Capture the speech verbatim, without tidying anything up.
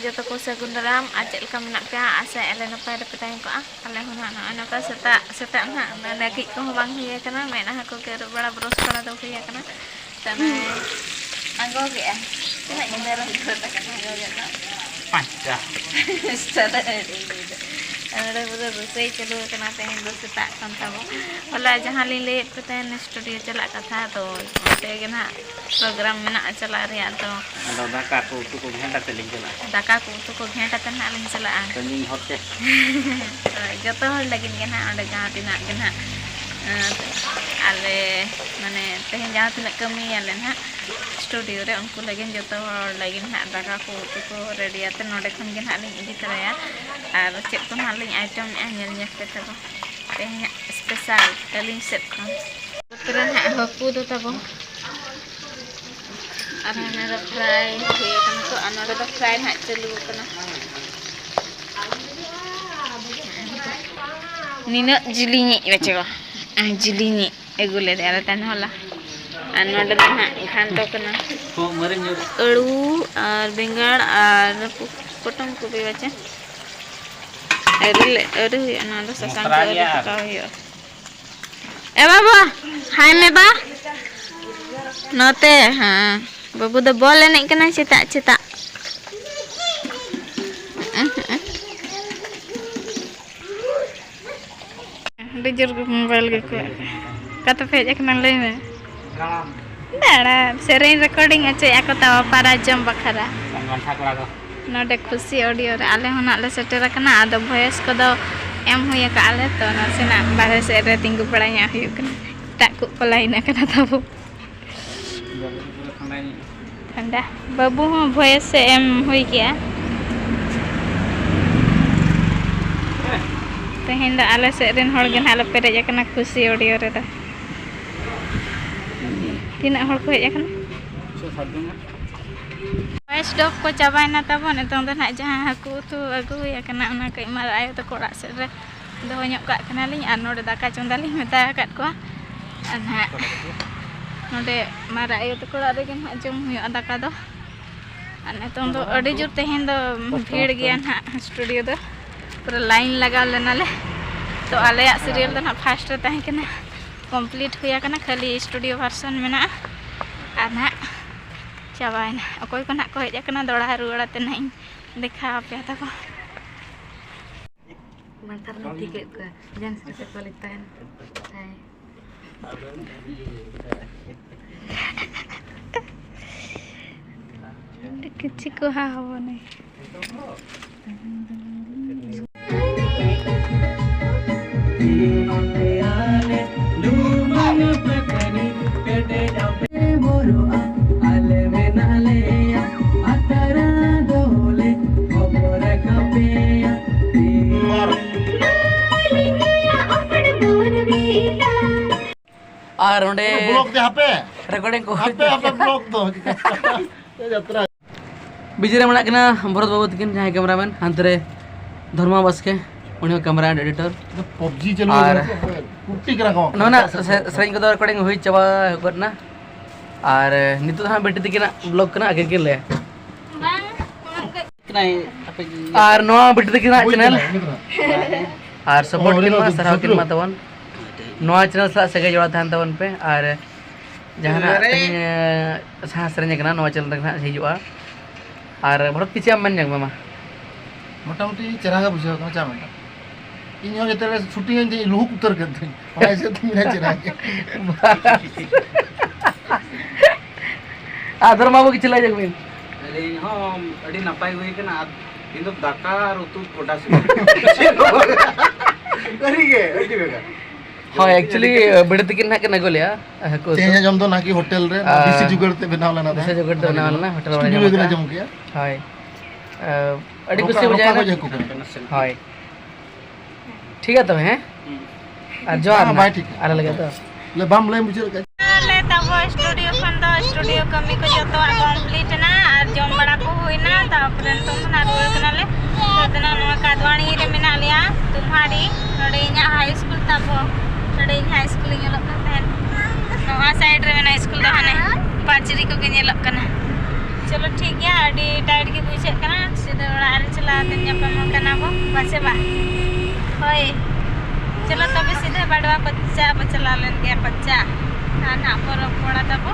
ᱡᱚᱛᱚ ᱠᱚ ᱥᱟᱹᱜᱩᱱ ᱫᱟᱨᱟᱢ᱾ ᱟᱨ ᱪᱮᱫ ᱞᱮᱠᱟ ᱢᱮᱱᱟᱜ ᱯᱮᱭᱟ? ᱟᱥᱟᱭᱮᱫᱼᱟ ᱞᱮ ᱱᱟᱯᱟᱭ ᱨᱮᱯᱮ ᱛᱟᱦᱮᱸ ᱠᱚᱜᱼᱟ᱾ ᱟᱞᱮ ᱦᱚᱸ ᱱᱟᱦᱟᱜ ᱱᱚᱜᱼᱚᱭ ᱱᱚᱝᱠᱟ ᱥᱮᱛᱟᱜ ᱥᱮᱛᱟᱜ ᱱᱟᱦᱟᱜ ᱱᱟᱹᱠᱤᱡ ᱠᱚᱦᱚᱸ ᱵᱟᱝ ᱦᱩᱭ ᱟᱠᱟᱱᱟ, ᱢᱮᱫᱦᱟ ᱠᱚᱜᱮ ᱟᱹᱨᱩᱵ ᱵᱟᱲᱟ ᱵᱨᱚᱥ ᱵᱟᱲᱟ ᱫᱚ ᱦᱩᱭ ᱟᱠᱟᱱᱟ᱾ ᱛᱚ ᱱᱚᱜᱼᱚᱭ ᱟᱬᱜᱚ ᱠᱮᱜᱼᱟ᱾ ᱛᱤᱱᱟᱹᱜ ᱧᱤᱫᱟᱹ ᱨᱮ ᱦᱩᱭ ᱜᱚᱫ ᱟᱠᱟᱱᱟ ᱟᱬᱜᱚ ᱠᱮᱫ ᱫᱚ? ᱯᱟᱸᱪᱴᱟ᱾ ᱯᱟᱸᱪᱴᱟ ᱨᱮ ᱟᱹᱰᱤ ᱧᱤᱫᱟᱹ᱾ ᱱᱚᱰᱮ ᱯᱩᱨᱟᱹ ᱨᱟᱹᱥᱠᱟᱹᱭ ᱪᱟᱹᱞᱩ ᱟᱠᱟᱱᱟ ᱛᱮᱦᱮᱧ ᱫᱚ ᱥᱮᱛᱟᱜ ᱠᱷᱚᱱ ᱛᱟᱵᱚ᱾ ᱦᱚᱞᱟ ᱡᱟᱦᱟᱸ ᱞᱤᱧ ᱞᱟᱹᱭᱮᱫ ᱯᱮ ᱛᱟᱦᱮᱱ ᱥᱴᱩᱰᱤᱭᱳ ᱪᱟᱞᱟᱜ ᱠᱟᱛᱷᱟ, ᱛᱚ ᱚᱱᱛᱮ ᱜᱮ ᱱᱟᱦᱟᱜ ᱯᱨᱳᱜᱨᱟᱢ ᱢᱮᱱᱟᱜᱼᱟ ᱪᱟᱞᱟᱜ ᱨᱮᱭᱟᱜ ᱫᱚ᱾ ᱟᱫᱚ ᱫᱟᱠᱟ ᱠᱚ ᱩᱛᱩ ᱠᱚ ᱜᱷᱮᱱᱴᱟ ᱛᱮᱞᱤᱧ ᱪᱟᱞᱟᱜᱼᱟ᱾ ᱫᱟᱠᱟ ᱠᱚ ᱩᱛᱩ ᱠᱚ ᱜᱷᱮᱱᱴ ᱟᱛᱮ ᱱᱟᱦᱟᱜ ᱞᱤᱧ ᱪᱟᱞᱟᱜᱼᱟ᱾ ᱥᱟᱺᱜᱤᱧ ᱦᱚᱨ ᱛᱮ᱾ ᱦᱳᱭ, ᱡᱚᱛᱚ ᱦᱚᱲ ᱞᱟᱹᱜᱤᱫ ᱜᱮ ᱱᱟᱦᱟᱜ ᱚᱸᱰᱮ ᱡᱟᱦᱟᱸ ᱛᱤᱱᱟᱹᱜ ᱜᱮ ᱱᱟᱦᱟᱜ, ᱟᱸ, ᱟᱞᱮ ᱢᱟᱱᱮ ᱛᱮᱦᱮᱧ ᱡᱟᱦᱟᱸ ᱛᱤᱱᱟᱹᱜ ᱠᱟᱹᱢᱤᱭᱟᱞᱮ ᱱᱟᱦᱟᱜ ᱥᱴᱩᱰᱤᱭᱳ ᱨᱮ, ᱩᱱᱠᱩ ᱞᱟᱹᱜᱤᱫ ᱡᱚᱛᱚ ᱦᱚᱲ ᱞᱟᱹᱜᱤᱫ ᱱᱟᱦᱟᱜ ᱫᱟᱠᱟ ᱠᱚ ᱩᱛᱩ ᱠᱚ ᱨᱮᱰᱤ ᱟᱛᱮ ᱱᱚᱰᱮ ᱠᱷᱚᱱ ᱜᱮ ᱱᱟᱦᱟᱜ ᱞᱤᱧ ᱤᱫᱤ ᱛᱚᱨᱟᱭᱟ᱾ ᱟᱨ ᱪᱮᱫ ᱠᱚ ᱱᱟᱦᱟᱜ ᱞᱤᱧ ᱟᱭᱴᱮᱢᱮᱜᱼᱟ ᱧᱮᱞ ᱧᱮᱞ ᱯᱮ ᱛᱟᱵᱚ ᱛᱮᱦᱮᱧᱟᱜ ᱥᱯᱮᱥᱟᱞ ᱟᱹᱞᱤᱧ ᱥᱮᱫ ᱠᱷᱚᱱ᱾ ᱛᱚᱵᱮ ᱱᱟᱦᱟᱜ ᱦᱟᱹᱠᱩ ᱫᱚ ᱛᱟᱵᱚ᱾ ᱟᱨ ᱦᱟᱱᱟ ᱫᱚ ᱯᱷᱨᱟᱭ ᱦᱩᱭ ᱟᱠᱟᱱᱟ ᱠᱚ, ᱟᱨ ᱱᱚᱰᱮ ᱫᱚ ᱯᱷᱨᱟᱭ ᱱᱟᱦᱟᱜ ᱪᱟᱹᱞᱩ ᱟᱠᱟᱱᱟ᱾ ᱱᱤᱱᱟᱹᱜ ᱡᱤᱞᱤᱧᱤᱡ ᱵᱟᱪᱚ, ᱟᱨ ᱡᱤᱞᱤᱧᱤᱡ ᱟᱹᱜᱩ ᱞᱮᱫᱮᱭᱟ ᱟᱞᱮ ᱛᱟᱦᱮᱱ ᱦᱚᱞᱟ᱾ ᱟᱨ ᱱᱚᱰᱮ ᱫᱚ ᱱᱟᱦᱟᱜ ᱜᱷᱟᱱᱴᱚ ᱠᱟᱱᱟ᱾ ᱟᱹᱲᱩ ᱟᱨ ᱵᱮᱸᱜᱟᱲ ᱟᱨ ᱯᱚᱴᱚᱢ ᱠᱚᱯᱤ ᱵᱟᱪᱚ᱾ ᱟᱹᱣᱨᱤ ᱞᱮ, ᱟᱹᱣᱨᱤ ᱦᱩᱭᱩᱜᱼᱟ, ᱱᱚᱣᱟ ᱫᱚ ᱥᱟᱥᱟᱝ ᱠᱚ ᱟᱹᱣᱨᱤ ᱠᱷᱟᱴᱟᱣ ᱦᱩᱭᱩᱜᱼᱟ᱾ ᱮ ᱵᱟᱵᱟ, ᱦᱟᱭ ᱢᱮ ᱵᱟ᱾ ᱱᱚᱛᱮ, ᱦᱮᱸ᱾ ᱵᱟᱹᱵᱩ ᱫᱚ ᱵᱚᱞ ᱮᱱᱮᱡ ᱠᱟᱱᱟᱭ ᱥᱮᱛᱟᱜ ᱥᱮᱛᱟᱜ᱾ ᱟᱹᱰᱤ ᱡᱳᱨ ᱜᱮ ᱢᱳᱵᱟᱭᱤᱞ ᱜᱮᱠᱚ᱾ ᱚᱠᱟ ᱛᱮᱯᱮ ᱦᱮᱡ ᱟᱠᱟᱱᱟ ᱞᱟᱹᱭ ᱢᱮ? ᱫᱟᱬᱟᱱ᱾ ᱥᱮᱨᱮᱧ ᱨᱮᱠᱚᱨᱰᱤᱝ ᱦᱚᱪᱚᱭᱮᱫᱼᱟ ᱠᱚ ᱛᱟᱣᱟ ᱯᱟᱨᱟ ᱡᱚᱢ ᱵᱟᱠᱷᱨᱟ᱾ ᱱᱚᱰᱮ ᱠᱷᱩᱥᱤ ᱚᱰᱤᱭᱳ ᱨᱮ ᱟᱞᱮ ᱦᱚᱸ ᱱᱟᱜ ᱞᱮ ᱥᱮᱴᱮᱨ ᱟᱠᱟᱱᱟ᱾ ᱟᱫᱚ ᱵᱷᱚᱭᱮᱥ ᱠᱚᱫᱚ ᱮᱢ ᱦᱩᱭ ᱟᱠᱟᱫᱼᱟ ᱞᱮ, ᱛᱚ ᱱᱟᱥᱮᱱᱟᱜ ᱵᱟᱨᱦᱮ ᱥᱮᱫ ᱨᱮ ᱛᱤᱸᱜᱩ ᱵᱟᱲᱟ ᱧᱚᱜ ᱦᱩᱭᱩᱜ ᱠᱟᱱᱟ᱾ ᱮᱴᱟᱜ ᱠᱚ ᱠᱚ ᱞᱟᱭᱤᱱ ᱟᱠᱟᱱᱟ ᱛᱟᱵᱚ᱾ ᱴᱷᱟᱱᱰᱟ᱾ ᱵᱟᱹᱵᱩ ᱦᱚᱸ ᱵᱷᱚᱭᱮᱥ ᱮ ᱮᱢ ᱦᱩᱭ ᱠᱮᱜᱼᱟ᱾ ᱛᱮᱦᱮᱧ ᱫᱚ ᱟᱞᱮ ᱥᱮᱫ ᱨᱮᱱ ᱦᱚᱲ ᱜᱮ ᱱᱟᱦᱟᱜ ᱞᱮ ᱯᱮᱨᱮᱡ ᱟᱠᱟᱱᱟ ᱠᱷᱩᱥᱤ ᱚᱰᱤᱭᱳ ᱨᱮᱫᱚ᱾ ᱛᱤᱱᱟᱹᱜ ᱦᱚᱲ ᱠᱚ ᱦᱮᱡ ᱟᱠᱟᱱᱟ? ᱵᱷᱚᱭᱮᱥ ᱰᱚᱵ ᱠᱚ ᱪᱟᱵᱟᱭᱮᱱᱟ ᱛᱟᱵᱚᱱ᱾ ᱱᱤᱛᱚᱝ ᱫᱚ ᱱᱟᱦᱟᱜ ᱡᱟᱦᱟᱸ ᱦᱟᱹᱠᱩ ᱩᱛᱩ ᱟᱹᱜᱩ ᱦᱩᱭ ᱟᱠᱟᱱᱟ, ᱚᱱᱟ ᱠᱟᱹᱡ ᱢᱟᱨᱟᱜ ᱟᱭᱳ ᱛᱟᱠᱚ ᱚᱲᱟᱜ ᱥᱮᱫ ᱨᱮ ᱫᱚᱦᱚ ᱧᱚᱜ ᱠᱟᱜ ᱠᱟᱱᱟᱞᱤᱧ᱾ ᱟᱨ ᱱᱚᱰᱮ ᱫᱟᱠᱟ ᱪᱚᱸᱫᱟ ᱞᱤᱧ ᱢᱮᱛᱟ ᱟᱠᱟᱫ ᱠᱚᱣᱟ᱾ ᱟᱨ ᱱᱟᱦᱟᱜ ᱱᱚᱰᱮ ᱢᱟᱨᱟᱜ ᱟᱭᱳ ᱛᱟᱠᱚ ᱚᱲᱟᱜ ᱨᱮᱜᱮ ᱱᱟᱦᱟᱜ ᱡᱚᱢ ᱦᱩᱭᱩᱜᱼᱟ ᱫᱟᱠᱟ ᱫᱚ᱾ ᱟᱨ ᱱᱤᱛᱚᱝ ᱫᱚ ᱟᱹᱰᱤ ᱡᱳᱨ ᱛᱮᱦᱮᱧ ᱫᱚ ᱵᱷᱤᱲ ᱜᱮᱭᱟ ᱱᱟᱦᱟᱜ ᱥᱴᱩᱰᱤᱭᱳ ᱫᱚ᱾ ᱯᱩᱨᱟᱹ ᱞᱟᱭᱤᱱ ᱞᱟᱜᱟᱣ ᱞᱮᱱᱟᱞᱮ᱾ ᱛᱚ ᱟᱞᱮᱭᱟᱜ ᱥᱤᱨᱤᱭᱟᱞ ᱫᱚ ᱱᱟᱦᱟᱜ ᱯᱷᱟᱥᱴ ᱨᱮ ᱛᱟᱦᱮᱸ ᱠᱟᱱᱟ, ᱠᱚᱢᱯᱞᱤᱴ ᱦᱩᱭ ᱟᱠᱟᱱᱟ, ᱠᱷᱟᱹᱞᱤ ᱥᱴᱩᱰᱤᱭᱳ ᱵᱷᱟᱨᱥᱚᱱ ᱢᱮᱱᱟᱜᱼᱟ᱾ ᱟᱨ ᱱᱟᱦᱟᱜ ᱪᱟᱵᱟᱭᱮᱱᱟ᱾ ᱚᱠᱚᱭ ᱠᱚ ᱱᱟᱦᱟᱜ ᱠᱚ ᱦᱮᱡ ᱟᱠᱟᱱᱟ ᱫᱚᱲᱦᱟ ᱨᱩᱣᱟᱹᱲ ᱟᱛᱮ ᱱᱟᱦᱟᱜ ᱤᱧ ᱫᱮᱠᱷᱟᱣ ᱟᱯᱮᱭᱟ ᱛᱟᱠᱚ᱾ ᱢᱟᱛᱷᱟᱨ ᱢᱟ ᱴᱷᱤᱠ ᱮᱫ ᱠᱚᱣᱟ, ᱡᱟᱦᱟᱸ ᱥᱮᱫ ᱠᱚ ᱞᱮ ᱛᱟᱦᱮᱱ᱾ ᱦᱮᱸ᱾ ᱠᱤᱪᱷᱩ ᱠᱚ ᱦᱟ ᱦᱚᱵᱚᱱᱮ᱾ ᱟᱨ ᱚᱸᱰᱮ ᱵᱞᱚᱠ ᱫᱮ ᱦᱟᱯᱮ᱾ ᱨᱮᱠᱚᱨᱰᱤᱝ ᱠᱚ ᱦᱟᱯᱮ, ᱦᱟᱯᱮ ᱵᱞᱚᱠ ᱫᱚ᱾ ᱡᱟᱛᱨᱟ᱾ ᱵᱤᱡᱤ ᱨᱮ ᱢᱮᱱᱟᱜ ᱠᱤᱱᱟ ᱵᱷᱚᱨᱚᱛ ᱵᱟᱹᱵᱩ ᱛᱟᱹᱠᱤᱱ, ᱡᱟᱦᱟᱸᱭ ᱠᱮᱢᱮᱨᱟᱢᱮᱱ, ᱦᱟᱱᱛᱮ ᱨᱮ ᱫᱷᱚᱨᱢᱟ ᱵᱟᱥᱠᱮ, ᱩᱱᱤ ᱦᱚᱸ ᱠᱮᱢᱮᱨᱟ ᱮᱱᱰ ᱮᱰᱤᱴᱚᱨ᱾ ᱯᱚᱵᱡᱤ ᱪᱟᱹᱞᱩ ᱟᱨ ᱠᱟᱱᱟ, ᱠᱩᱨᱛᱤ ᱠᱟᱱᱟ ᱠᱚ᱾ ᱱᱚᱣᱟ ᱨᱮᱱᱟᱜ ᱥᱮ-, ᱥᱮᱨᱮᱧ ᱠᱚᱫᱚ ᱨᱮᱠᱚᱨᱰᱤᱝ ᱦᱩᱭ ᱪᱟᱵᱟ ᱜᱚᱫ ᱮᱱᱟ᱾ ᱟᱨ ᱱᱤᱛᱚᱜ ᱫᱚ ᱦᱟᱸᱜ ᱵᱤᱴᱤ ᱛᱟᱹᱠᱤᱱᱟᱜ ᱵᱞᱚᱜ ᱠᱟᱱᱟ, ᱟᱹᱠᱤᱱ ᱠᱤᱱ ᱞᱟᱹᱭᱟ᱾ ᱟᱨ ᱱᱚᱣᱟ ᱵᱤᱴᱤ ᱛᱟᱹᱠᱤᱱᱟᱜ ᱦᱩᱭ ᱪᱮᱱᱮᱞ᱾ ᱠᱟᱱᱟ, ᱦᱩᱭ ᱠᱟᱱᱟ᱾ ᱟᱨ ᱥᱟᱯᱳᱨᱴ ᱚ, ᱠᱤᱱ ᱢᱟ, ᱚᱱᱟ ᱥᱟᱨᱦᱟᱣ ᱠᱤᱱ ᱥᱩᱫᱷᱨᱩ᱾ ᱢᱟ ᱛᱟᱵᱚᱱ᱾ ᱱᱚᱣᱟ ᱪᱮᱱᱮᱞ ᱥᱟᱞᱟᱜ ᱥᱟᱹᱜᱟᱹᱭ ᱡᱚᱲᱟᱣ ᱛᱟᱦᱮᱱ ᱛᱟᱵᱚᱱ ᱯᱮ᱾ ᱟᱨ ᱡᱟᱦᱟᱱᱟᱜ ᱟᱨᱮ᱾ ᱛᱮᱦᱮᱧ, ᱮ, ᱡᱟᱦᱟᱸ ᱥᱮᱨᱮᱧ ᱠᱟᱱᱟ, ᱱᱚᱣᱟ ᱪᱮᱱᱮᱞ ᱨᱮ ᱱᱟᱦᱟᱜ ᱦᱤᱡᱩᱜᱼᱟ᱾ ᱟᱨ ᱵᱷᱚᱨᱚᱛ, ᱠᱤᱪᱷᱩ ᱟᱢ ᱢᱮᱱ ᱧᱚᱜ ᱢᱮ ᱢᱟ᱾ ᱢᱚᱴᱟᱢᱩᱴᱤ ᱪᱮᱦᱨᱟ ᱜᱮ ᱵᱩᱡᱷᱟᱹᱣ ᱠᱟᱱᱟ, ᱪᱟ ᱢᱮᱱᱟ᱾ ᱤᱧ ᱦᱚᱸ ᱡᱚᱛᱚ ᱨᱮ ᱥᱩᱴᱤᱝ ᱟᱹᱧ, ᱞᱩᱦᱩᱠ ᱩᱛᱟᱹᱨ ᱠᱟᱱ ᱛᱤᱧ, ᱚᱱᱟ ᱦᱤᱥᱟᱹᱵ ᱛᱮ ᱢᱮᱱᱟ ᱪᱮᱦᱨᱟ ᱜᱮ᱾ ᱟᱫᱚᱨ ᱵᱟᱹᱵᱩ, ᱠᱤᱪᱷᱩ ᱞᱟᱹᱭ ᱧᱚᱜ ᱵᱤᱱ᱾ ᱟᱹᱞᱤᱧ ᱦᱚᱸ ᱟᱹᱰᱤ ᱱᱟᱯᱟᱭ ᱜᱮ ᱦᱩᱭ ᱠᱟᱱᱟ᱾ ᱟᱨ ᱤᱧ ᱫᱚ ᱫᱟᱠᱟ ᱟᱨ ᱩᱛᱩ ᱠᱚᱰᱟ ᱥᱤᱵᱤᱞ᱾ ᱥᱟᱹᱨᱤ ᱜᱮ, ᱟᱹᱰᱤ ᱵᱷᱮᱜᱟᱨ᱾ ᱦᱳᱭ, actually, ᱵᱤᱴᱤ ᱛᱟᱹᱠᱤᱱ ᱱᱟᱦᱟᱜ ᱠᱤᱱ ᱟᱹᱜᱩ ᱞᱮᱜᱼᱟ, ᱦᱟᱹᱠᱩ ᱩᱛᱩ᱾ ᱛᱮᱦᱮᱧ ᱡᱚᱢ ᱫᱚ ᱱᱟᱦᱟᱜ ᱠᱤ ᱦᱳᱴᱮᱞ ᱨᱮ, ᱟᱨ ᱫᱮᱥᱤ ᱡᱩᱜᱟᱹᱲ ᱛᱮ ᱵᱮᱱᱟᱣ ᱞᱮᱱᱟ ᱫᱮᱥᱤ ᱛᱟᱦᱮᱸᱫ᱾ ᱡᱩᱜᱟᱹᱲ ᱛᱮ ᱵᱮᱱᱟᱣ ᱞᱮᱱᱟ, ᱦᱳᱴᱮᱞ ᱵᱟᱞᱟ ᱥᱴᱩᱰᱤᱭᱳ ᱡᱚᱢ ᱜᱮᱞᱮ ᱠᱮᱜᱼᱟ᱾ ᱡᱚᱢ ᱠᱮᱜᱼᱟ᱾ ᱦᱳᱭ᱾ ᱟᱹᱰᱤ ᱨᱚᱠᱟ-, ᱠᱩᱥᱤ ᱨᱚᱠᱟ ᱵᱩᱡᱷᱟᱹᱣ ᱠᱚ ᱮᱱᱟ᱾ ᱦᱟᱹᱠᱩ ᱠᱟᱱᱟ᱾ ᱦᱳᱭ᱾ ᱴᱷᱤᱠ ᱜᱮᱭᱟ ᱛᱚᱵᱮ, ᱦᱮᱸ? ᱟᱨ ᱡᱚᱦᱟᱨ ᱵᱟᱝ, ᱱᱟ᱾ ᱵᱟᱭ ᱴᱷᱤᱠᱟ᱾ ᱟᱞᱮ ᱞᱟᱹᱜᱤᱫ ᱫᱚ᱾ ᱞᱮ ᱵᱟᱢ ᱞᱟᱹᱭ ᱢᱩᱪᱟᱹᱫ ᱠᱟᱜ᱾ ᱟᱞᱮ ᱛᱟᱵᱚ ᱥᱴᱩᱰᱤᱭᱳ ᱠᱷᱚᱱ ᱫᱚ ᱥᱴᱩᱰᱤᱭᱳ ᱠᱟᱹᱢᱤ ᱠᱚ ᱡᱚᱛᱚᱣᱟᱜ ᱠᱚᱢᱯᱞᱤᱴ ᱮᱱᱟ ᱟᱨ ᱡᱚᱢ ᱵᱟᱲᱟ ᱠᱚ ᱦᱩᱭᱱᱟ, ᱛᱟᱨᱯᱚᱨᱮ ᱱᱤᱛᱚᱝ ᱫᱚ ᱱᱟᱦᱟᱜ ᱨᱩᱣᱟᱹᱲ ᱠᱟᱱᱟᱞᱮ᱾ ᱱᱤᱛᱚᱜ ᱫᱚ ᱱᱟᱦᱟᱜ ᱱᱚᱣᱟ ᱠᱟᱫᱣᱟᱱᱤ ᱨᱮ ᱢᱮᱱᱟᱜ ᱞᱮᱭᱟ, ᱛᱩᱢᱦᱟᱰᱤ᱾ ᱱᱚᱰᱮ ᱤᱧᱟᱹᱜ ᱦᱟᱭ ᱥᱠᱩᱞ ᱛᱟᱵᱚ, ᱱᱚᱰᱮ ᱤᱧ ᱦᱟᱭ ᱥᱠᱩᱞ ᱤᱧ ᱚᱞᱚᱜ ᱠᱟᱱ ᱛᱟᱦᱮᱸᱫ᱾ ᱱᱚᱣᱟ ᱥᱟᱭᱤᱰ ᱨᱮ ᱢᱮᱱᱟᱜᱼᱟ ᱥᱠᱩᱞ ᱫᱚ, ᱦᱟᱱᱮ ᱯᱟᱸᱪᱨᱤ ᱠᱚᱜᱮ ᱧᱮᱞᱚᱜ ᱠᱟᱱᱟ᱾ ᱪᱚᱞᱚ ᱴᱷᱤᱠ ᱜᱮᱭᱟ, ᱟᱹᱰᱤ tired ᱜᱮ ᱵᱩᱡᱷᱟᱹᱜ ᱠᱟᱱᱟ᱾ ᱥᱤᱫᱷᱟᱹ ᱚᱲᱟᱜ ᱨᱮ ᱪᱟᱞᱟᱣ ᱠᱟᱛᱮ ᱧᱟᱯᱟᱢᱚᱜ ᱠᱟᱱᱟ ᱵᱚ, ᱵᱟᱥᱮ ᱵᱟᱝ? ᱦᱳᱭ, ᱪᱚᱞᱚ ᱛᱚᱵᱮ ᱥᱤᱫᱷᱟᱹ ᱵᱟᱰᱣᱟ ᱠᱚᱪᱟ ᱵᱚ ᱪᱟᱞᱟᱣ ᱞᱮᱱ ᱜᱮ, ᱠᱚᱪᱟ᱾ ᱟᱨ ᱱᱟᱦᱟᱜ ᱯᱚᱨᱚᱵᱽ ᱠᱚᱲᱟ ᱛᱟᱵᱚ